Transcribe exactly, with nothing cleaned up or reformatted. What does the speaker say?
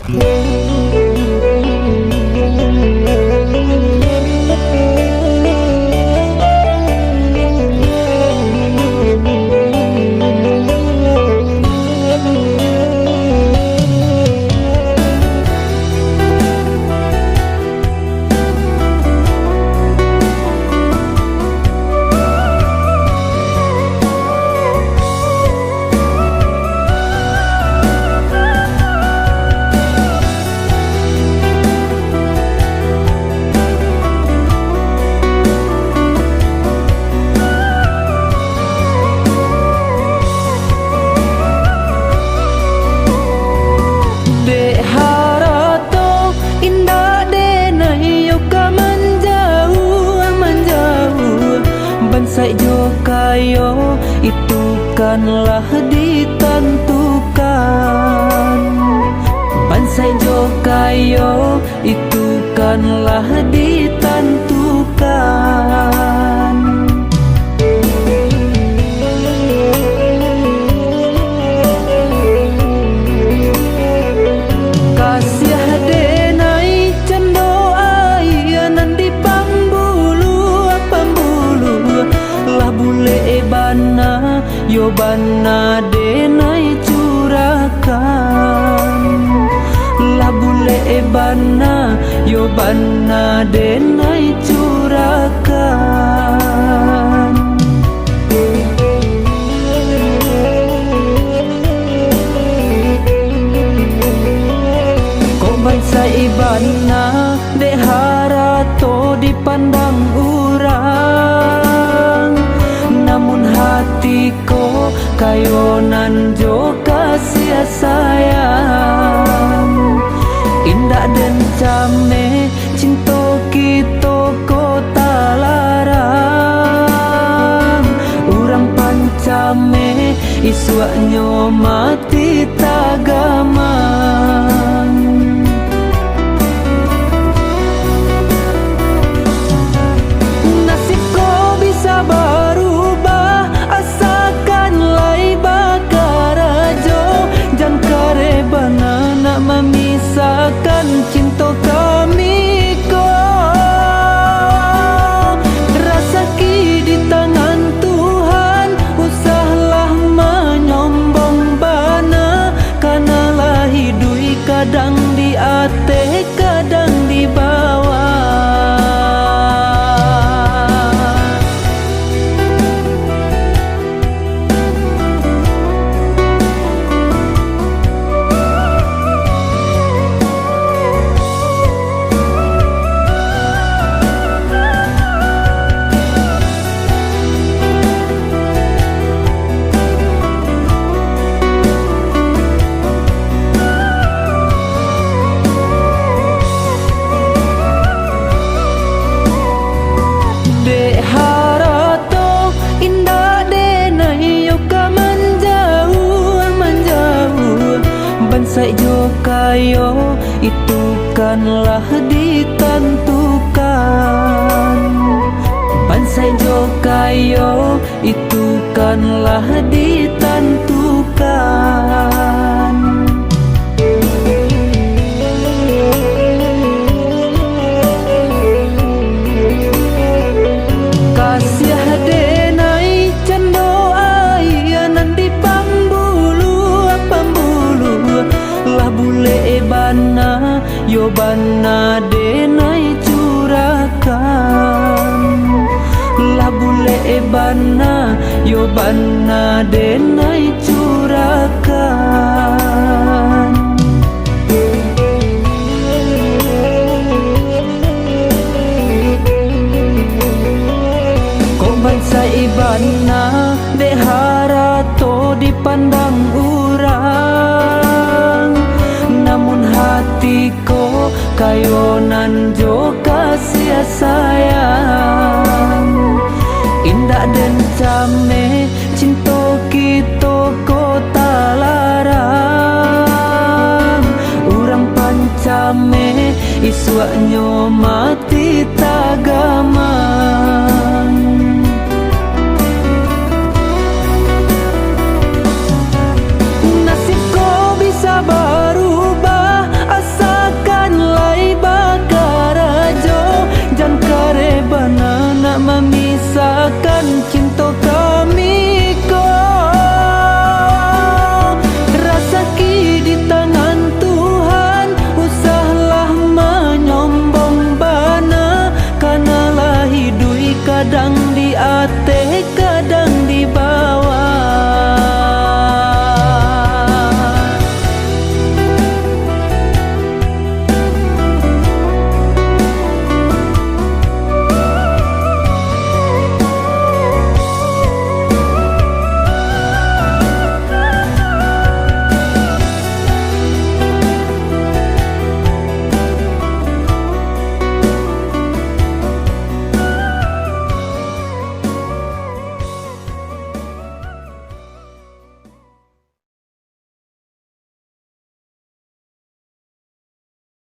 Dek harato indak denai yo ka manjauah, manjauah. Bansaik jo kayo itu kan lah ditentukan. Bansaik jo kayo itu kan lah ditentukan. Kasiah denai cando aia nan di pambuluah, pambuluah. Lah bulek bana, yo bana denai curahkan. Lah bulek bana, yo bana denai curahkan. Kok bansaik bana dek harato dipandang urang, namun hati ko kayo nan jo kasiah sayang. Indak den cameh cinto kito ko talarang. Urang pancameh isuaknyo mati tagamang. Nasib ko bisa barubah, asakan lai bakarajo. Jan kareh bana nak mamisahkan cinto kami ko. Rasaki di tangan Tuhan, usahlah manyombong bana. Kanalah iduik kadang di ateh, kadang di bawah. Dek harato indak denai yo ka manjauah, manjauah. Bansaik jo kayo itu kan lah ditentukan. Bansaik jo kayo itu kan lah ditentukan. Kasiah denai cando aia nan di pambuluah, pambuluah. Lah bulek bana, yo bana denai curahkan. Lah bulek bana, yo bana denai curahkan. Kok bansaik bana dek harato dipandang urang, namun hati ko kayo nan jo kasiah sayang. Indak den cameh cinto kito ko talarang. Urang pancameh isuaknyo ma-